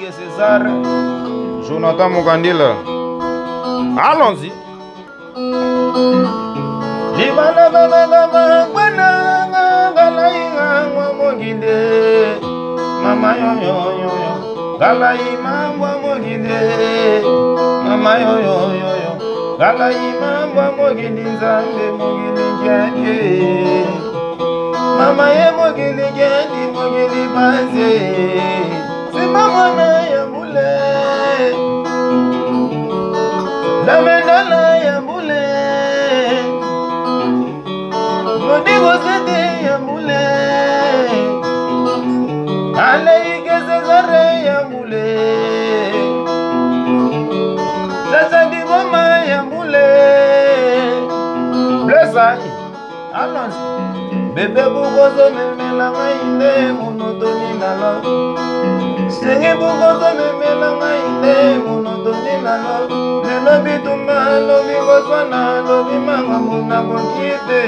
César, Jonathan Mukandila. Allons-y. Libala baba baba bana ngalai ngwa mogide mama yo yo yo yo ngalai mangwa mogide mama yo yo yo yo ngalai mangwa mogidi nzambe mogidi nkiadi mama ye mogidi nkiadi mogidi panze simba mwana ya mbule lamendala ya mbule modigo sete ya mbule aleike sezare ya mbule sasa diboma ya mbule blesai allons bebe bukozo memela ngai nde monotoni na lo senge bukozo memela ngai nde monotoni na lo lelo bitumba lobi kozwana lobi makambo nakoki te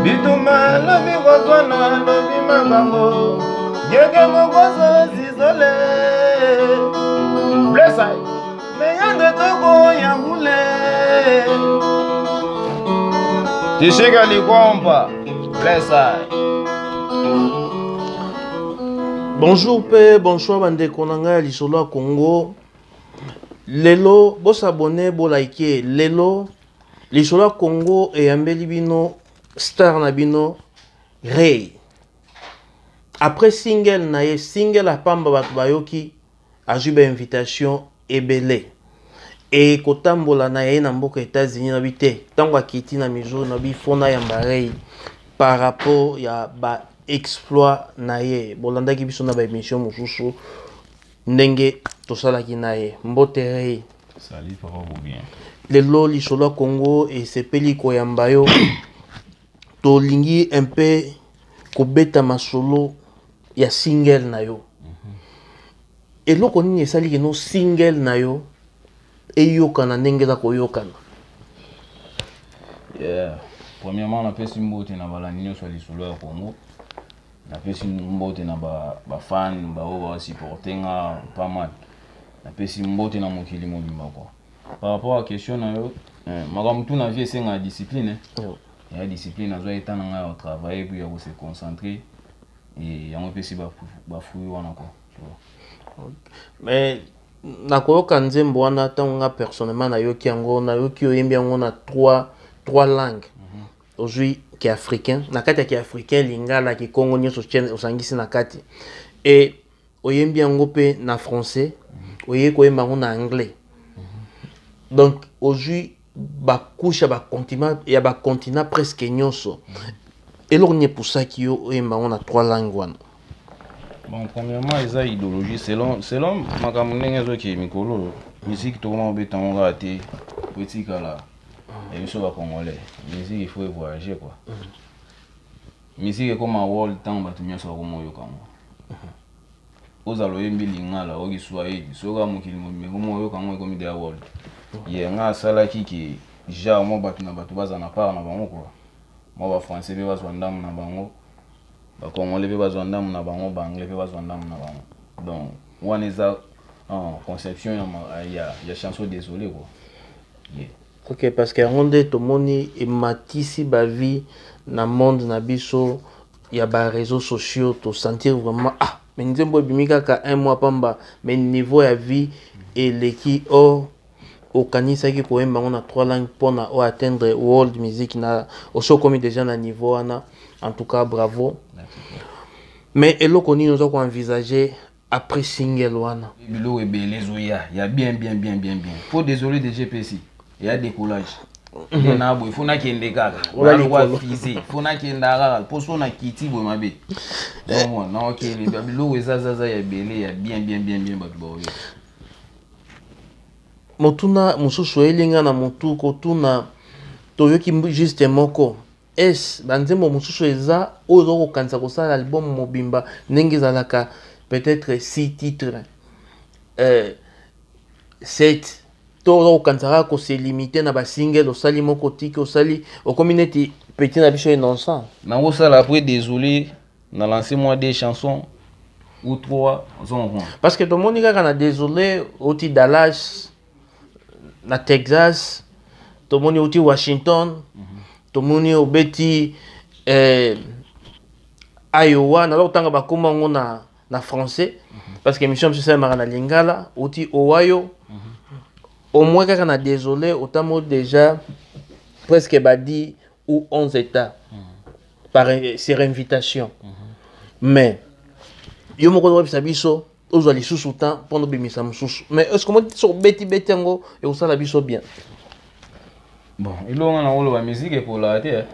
bitumba lobi kozwana lobi makambo gege mokozo zizole blesai meyande toko ya mbule tishika likompa blesai. Bonjour pe bonsoir bandeko na ngai ya lisolo ya Congo. Lelo bosabone bolike lelo lisolo ya Congo eyambeli bino star na bino Ray. Après single na ye, single apamba bato bayoki, azwi ba invitation ebele e kotambola na ye na mboka États-Unis na bi te ntango akiti na Missouri na bi fona yamba Ray par rapport ya ba exploit na ye. Bolandaki biso na ba émission mosusu ndenge tosalaki na ye. Mbote Ray. Salut papa Bobien. Lelo lisolo ya Congo esepeli koyamba yo. Tolingi un peu kobeta masolo ya single na yo. Eloko nini esali kino single na yo eyokana ndenge eza koyokana? Yeah. Premièrement, napesi mbote na balandi nyonso ya lisolo ya Congo. Napesi mbote na ba fan baoyo basupporte nga pas mal. Napesi mbote na mokili mobimba quoi. Par rapport à question na yo, makambo tu na vie esenga discipline. Ya discipline nazwa état na ngai ya travailler puis ya se concentrer et yango epesi ba fruit wana quoi. Tu vois. Mais nakoyoka nzembo wana ntango nga personnellement nayoki yango, nayoki oyembi yango na trois langues. Ozwi ki africain, na kati ya ki africain lingala, ki kongo nyonso osangisi na kati. Et oyembi yango pe na français, oye koyemba yango na anglais. Donc ozwi ba couche ya ba continent, ya ba continent presque nyonso. Eloko nini epusaki yo oyemba yango na trois langues wana? Bon, premièrement, eza idéologie selon makambo ndenge ezoki mikolo musique tokoma kobeta yango kaka te po etikala ya biso ba congolais. Musique il faut voyager quoi. Musique ekoma world ntango bato nyonso bakoma oyoka yango. Ozala oyembi lingala oyoki swahili soki mokili mobimba ekoma oyoka yango ekomi deya world. Ye nga asalaki ke genre mwa bato na bato baza na part na bango quoi. Mwa ba français mpe bazwa ndambo na bango, ba congolais mpe bazwa ndambo na bango, ba anglais mpe bazwa ndambo na bango. Donc wana eza conception ya chanson désolé quoi. Yeah. Ok, parce que yango nde tomoni ematisi ba vie na monde na biso ya ba réseaux sociaux, to sentir vraiment ah mais nzembo ebimi kaka un mois pamba mais niveau ya vie eleki or okanisaki koyemba yango na trois langues mpona o atteindre world music na osi okomi déjà na niveau wana. En tout cas bravo. Merci. Mais eloko nini oza koenvisager après single wana? Biloko ebele ezoya ya bien bien bien bien bien. Faut désolé de GPC ya décollage. Nde na boye faut nakende kaka. Ola Nalokwa likolo. fusée, faut nakenda kaka po so na kiti boye mabe. Donc na okende ba biloko eza zaza ya ebele ya bien bien bien bien bato baoyo. Motuna mosusu elinga na motu kotuna toyoki juste moko. Es banzembo mosusu eza oyo oza kokanisa kosala album mobimba ndenge ezalaka peut-être 6 titres, 7 to oza kokanisa kaka kose limiter na ba single osali moko tiki osali okomi neti petit na biso innocent. Nakosala après désolé na lancer moi des chansons. Ou 3, ozo comprendre? Parce que tomoni kaka na Désolé, oti Dallas, na Texas, tomoni oti Washington, tomoni obeti Iowa. Naza kotanga bakoma yango na français parce que émission mosusu esalemaka na lingala. Oti Ohio. Au moins kaka na Désolé, otamo déjà presque ba 10 ou 11 états par sur invitation. Mais yo moko oyebisa biso ozwa lisusu temps mpona obimisa mosusu, mais est ce que omoni soki obeti-beti yango ekosala biso bien? Bon, eloko nga nakoloba, musique epolaka te, eh.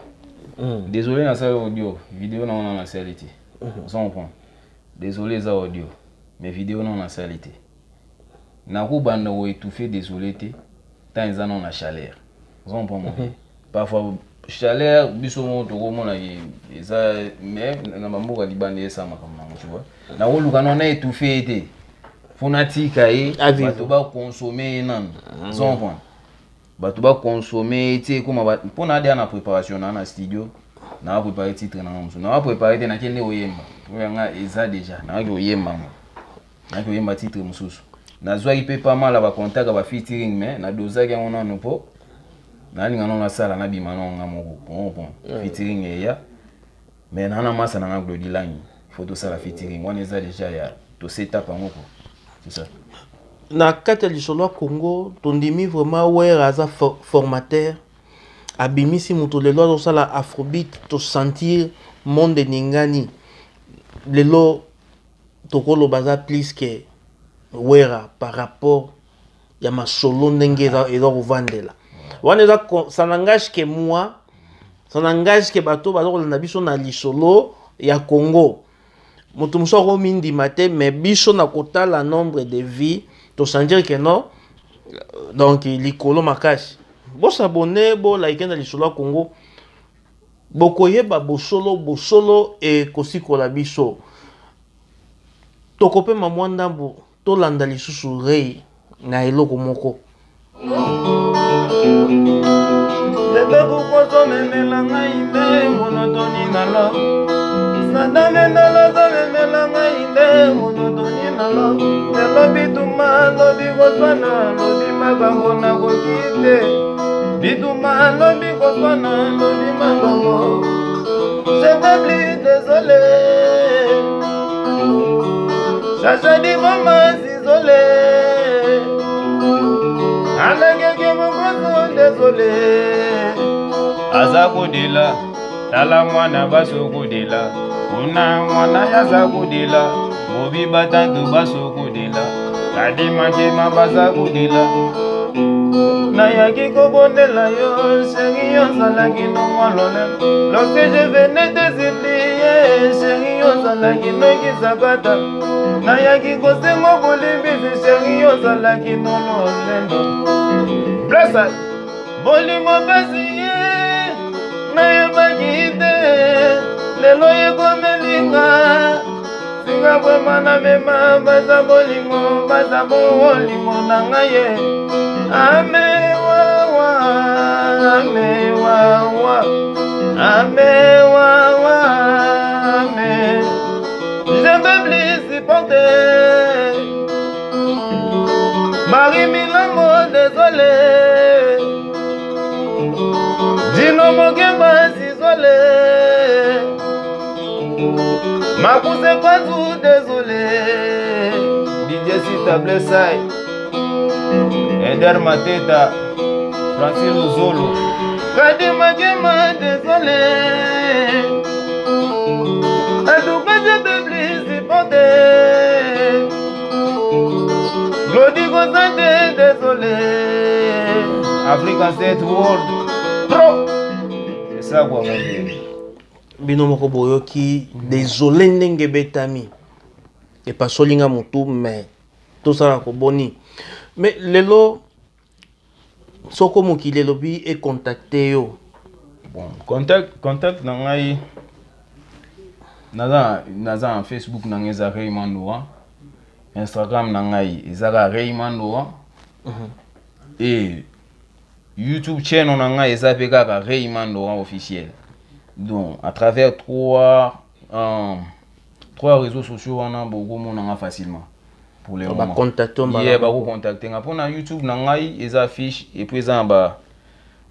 Désolé, nasali audio, video nango na nasali te. Ozo comprendre? Désolé eza audio, mais video nango nasali te. Nakobanda koétouffe Désolé te tant eza nano na chaleur. Ozo comprendre? Parfois chaleur biso moko tokomonaki eza, mais na bamboka libanda esala makambo nango, tu vois. Nakoluka nano na étouffe ye te, fo natika ye À vivre. Bato bakonsome ye nano. Ozo comprendre? Bato bakonsome ye ti ekoma mpo na adeya na préparation na studio, naa préparé titre nanga mosusu, naa préparé te, nakende koyemba oyo yanga eza déjà. Nakaki koyemba ngo, nayaki koyemba titre mosusu. Nazwaki mpe pas mal ya bacontact ya bafeaturing, mais nadozaki yango nano mpo nalinga nano nasala, nabima nano nga moko. Comprendre? Featuring eya, mais naa na masa nanga Glodi Langi, faut tosala featuring wana, eza déjà ya tosetap yango ko, c'est ça. Na kati ya Lisolo ya Congo, tondimi vraiment Wera aza formateur, abimisi moto lelo azosala afrobeat, tosentir monde eningani. Lelo tokoloba aza plus que Wera par rapport ya masolo ndenge eza kovandela wana. Eza ça n'engage que moi, ça n'engage que bato baza kolanda biso na Lisolo ya Congo. Moto mosusu akomindima te, mais biso na kotala nombre de vues, tosentir que non, donc likolo makasi. Bosabone, bolike na Lisolo ya Congo, bokoyeba bosolo. Bosolo ekosikola biso. Tokopema mwa ndambo, tolanda lisusu Rey na eloko moko. Bebe, kukozomemela ngai nde monotoni na lo sadamendala, ozomemela ngai nde monotoni na lo. Lelo bituma, lobi koswana, lobi makambo nakoki te. Bituma, lobi koswana, lobi makambo. Je peux plus, désolé. Chacha di mama isolé. Alangeke mokoso, désolé. Aza kodela, tala mwana basokodela kuna, mwana yaza kodela, bobi batantu basokodela, kadimakema baza kodela. Nayaki kobondela yo, chéri, ozalaki no mwa lolem. Lorsque je venais te supplier, chéri, ozalaki nokisakata. Nayaki kosenga bolimbisi, chéri, ozalaki no lolendo. Blessa bolingo pasi ye nayebaki te, lelo ekomelinga singa bwema na mema. Baza bolingo, baza bolingo na ngai ye. Ame wawa, ame wawa, ame wawa, ame. Je peux plus supporter. Marie Milambo, désolé. Dino Mokemba, isolé. Makuse Kwanzu, désolé. DJ Sita Blessai, Eder Mateta, Francis Luzolo, Kadi Makema, désolé. En tout cas, je peux plus supporter. Glody Gozande, désolé. African State World Pro. C'est ça quoi, mon vieux. Bino moko boyoki Désolé ndenge ebetami, epasolinga motu, mais tosala koboni. Mais lelo soko mokili elobi econtacte yo? Bon, contact na ngai, naza na Facebook na ngai, eza Rey Mandora. Instagram na ngai eza kaka Rey Mandora. E YouTube channel na ngai eza mpe kaka Rey Mandora officiel. Donc à travers trois Trois réseaux sociaux wana bokomona nga facilement pour le moment. Bacontacte. Ye bakocontacte nga mpona YouTube na ngai, eza fiche et puis eza na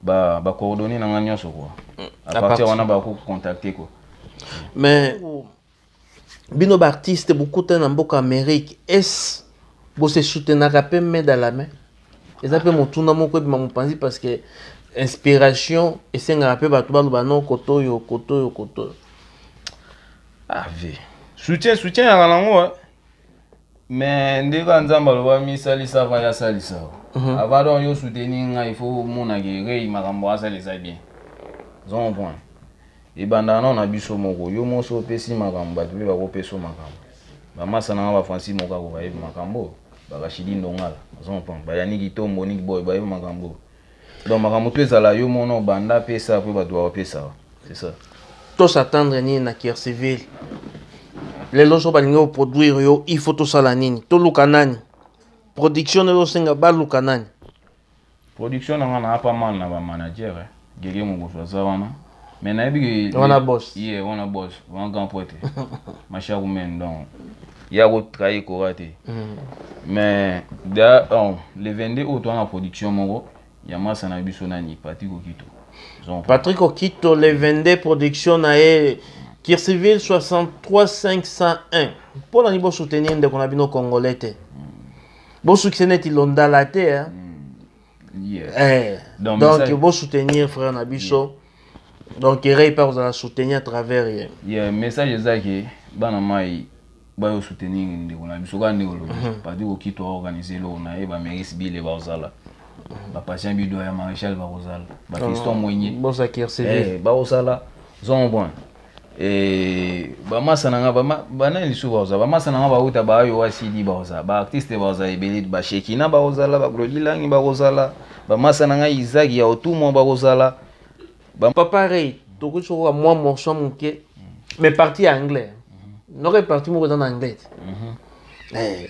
ba coordonnées na ngai nyonso quoi. À À partir partir. wana bakocontacte quoi. Mais bino baartiste bokutana na mboka Amérique, est bose soutenaka mpe main dans la main? Eza mpe motuna moko ebima mopanzi, parce que inspiration esengaka mpe bato baloba no koto oyo, koto oyo, koto oyo. Ah ve, soutien yaka nango, eh. Mais nde kaka Nzambe aloba misalisa avant ya asalisa. Avant donc yo soutenir ngai, il faut omonake Rey makambo asala eza bien. Oza comprendre? Ebandaka nao na biso moko. Yo moso opesi makambo, bato mpe bakopesa yo makambo. Bamasa nanga, bafrancis Mokako, bayebi makambo, barashidi Ndongala, oza comprendre, bayani Kitombo, Nick Boy, bayebi makambo. Donc makambo to ezala yo mona obanda pesa mpe bato bakopesa, c'est ça. Tos'attendre nini na Kirciville lelo? So balingi koproduire yo, il faut tosala nini? Toluka nani? Production nde tosenga, baluka nani? Production na nga, naa pas mal na bamanager, eh. Gege Mokoso aza wana, mais nayebi ke Wana boss. Ye wana boss wana, grand prêtre Mashaku men. Donc ya kotrahir kora te. Mais da, oh, le 22 oyo toza na production moko ya masa na biso nani, Patrik Okito. Donc, Patrick Okito, le 22, production na ye Kirciville 63 501. Mpo na nini bosoutenir ndeko na bino congolais te? Bosukise neti Londala te, hein? Yeah. Eh, Donc, donc bosoutenir frère na biso. Donc Rey mpe kozala soutenir à travers ye. Yeah, message eza ke bana mai bayo soutenir ndeko na biso kaka ndenge olobi. Patrik Okito aorganize eloko na ye, bameris bile bakozala, bapatient bido ya maréchal bakozala, bafiston Mwenye. Bosa Kirciville. Eh, bakozala, zongo point. Eh, bamasa na nga banani lisusu bakozala? Bamasa na nga bauta baayo wasidi bakozala, baartiste bakozala ebele, bashekina bakozala, baglodi langi bakozala, bamasa na ngai Isaki ya Otumwa bakozala. Papa Rey, tokoki sokoka mwa morceau moke, mais partie ya anglais noke, partie moko eza na anglais te. Eh.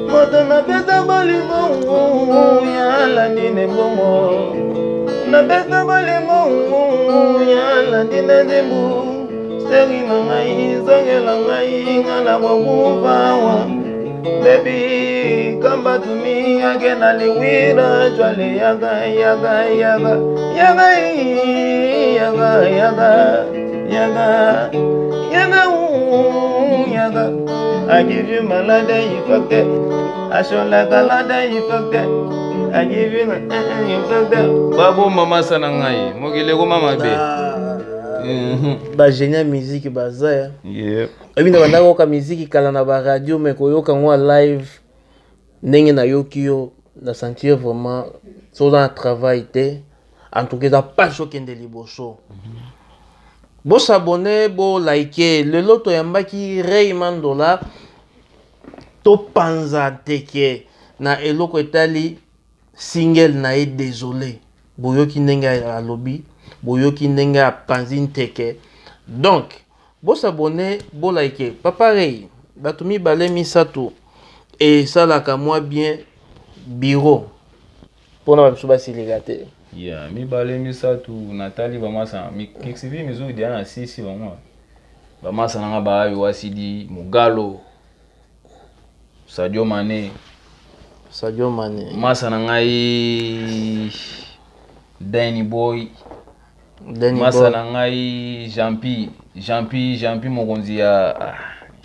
Moto napesa bolingo ya landi na ebongo, napesa bolingo ya landi na nzembo seri na ngai, zongela ngai, nga na kokufa. Baby, come back to me again. Aliwira jwale yaga yaga yaga yaga yaga yaga yaga yaga ooh, yaga. I give you my life, then you fucked it. I show like a lot, then you fucked it. I give you my you fucked it. Baboma masa na ngai, mokili ekoma mabe. Bagenie ya musique baza ya oyebi na bandaka koyoka musique kala na baradio, mais koyoka yango ya live ndenge nayoki yo, na sentir vraiment so oza na travail te. En tout cas eza mpasi okende liboso. Bos'abonner, bolike. Lelo toyambaki Rey Mandola, topanza teke na eloko etali single na ye Désolé. Boyoki ndenge alobi, boyoki ndenge apanzi nteke. Donc bos'abonner, bolike. Papa Rey, bato mibale misato esalaka mwa bien bureau mpona babiso basilika te. Yeah, mibale misato natali bamasa Kixivi mizuki deya na sisi bango, bamasa nanga baayo wasidi Mogalo, Sadio Mane. Sadio Mane. Masa na ngai Danny Boy. Danny Masa Boy. na ngai Jampi, Jampi, Jampi mokonzi ya, ah,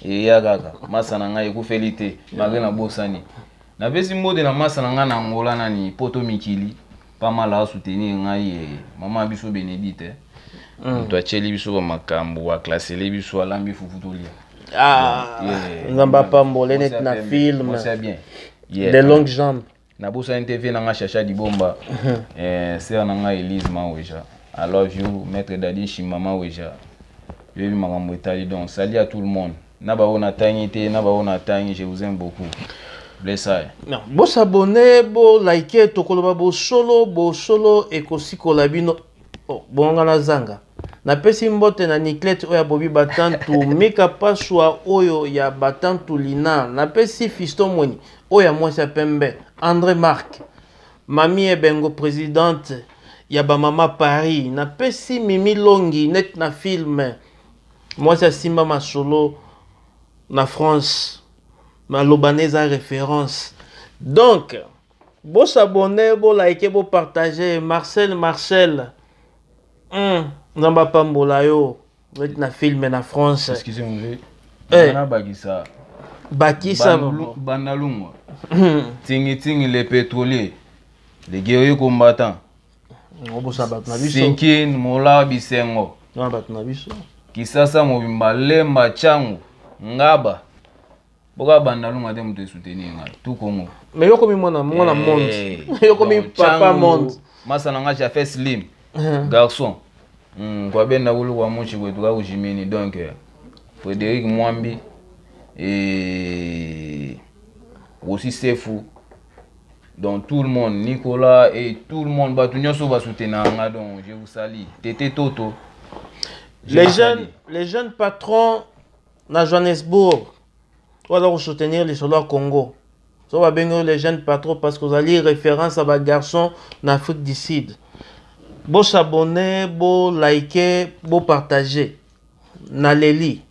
eya kaka masa na ngai ekufeli te malgré nabosani. Napesi mbote na masa na ngai na Angola, nani, Poto Mikili, pas mal asoutenir ngai, mama ya biso Bénédite, moto atieli biso bamakambo, aklasele biso, alambi fufu tolia. Ah, Nzambe apambola neti na film. Mwasi ya bien. Yeah. De longues jambes. Nabosani te vie na nga Chacha Dibomba, sœur na ngai Elise Maweja, I love you. Maître Dadi Shima Maweja, yoyebi makambo etali. Donc salut à tout le monde, na baoyo natangi te, na baoyo natangi, je vous aime beaucoup. Bless I. Non, bos'abonner, bolike. Tokoloba bosolo, bosolo ekosikola bino. Oh, bonga na zanga napesi mbote na Niclete oyo ya Bobi Batantu, Mika Paswa oyo ya Batantu Lina, napesi Fiston Mweni oyo ya mwasi ya pembe, André Mark, Mami Ebengo, présidente ya bamama Paris, napesi Mimi Longi net na film. Mwasi asimba masolo na France, maloba na eza référence. Donc bosabone, bolike, bopartage. Marcel, Marcel, Nzambe apambola yo neti na filme na France. Excusez-moi. Eh. Nabakisa. Bakisa. Bandalungwa, Tingitingi, les pétroliers, les guerriers combattants. Obosa bato na biso. Sinkin Mola Bisengo. Na bato na biso. Kisasa mobimba, Lemba, Changu, Ngaba, boka Bandalungwa te, moto esoutenir ngai tout Congo. Mais yo komi mwana, mwana monde, yo komi Donc, papa Changu, monde. Masa na nga Jafe Slim garçon, kwabenda kulu muchi kwetu kakujimini. Donc Frédéric Mwambi et aussi Sefu, donc tout le monde, Nicolas et tout le monde, bato nyonso basoutenaka nga, donc je vous salue. Tete Toto, je Les vous jeunes, salue. Les jeunes patrons na Johannesburg oyo aza kosoutenir Lisolo ya Congo, so babengi oyo les jeunes patrons parce que ozali référence ya bagarçon na Afrique du Sud. Bosabone, bolike, bopartage. Naleli.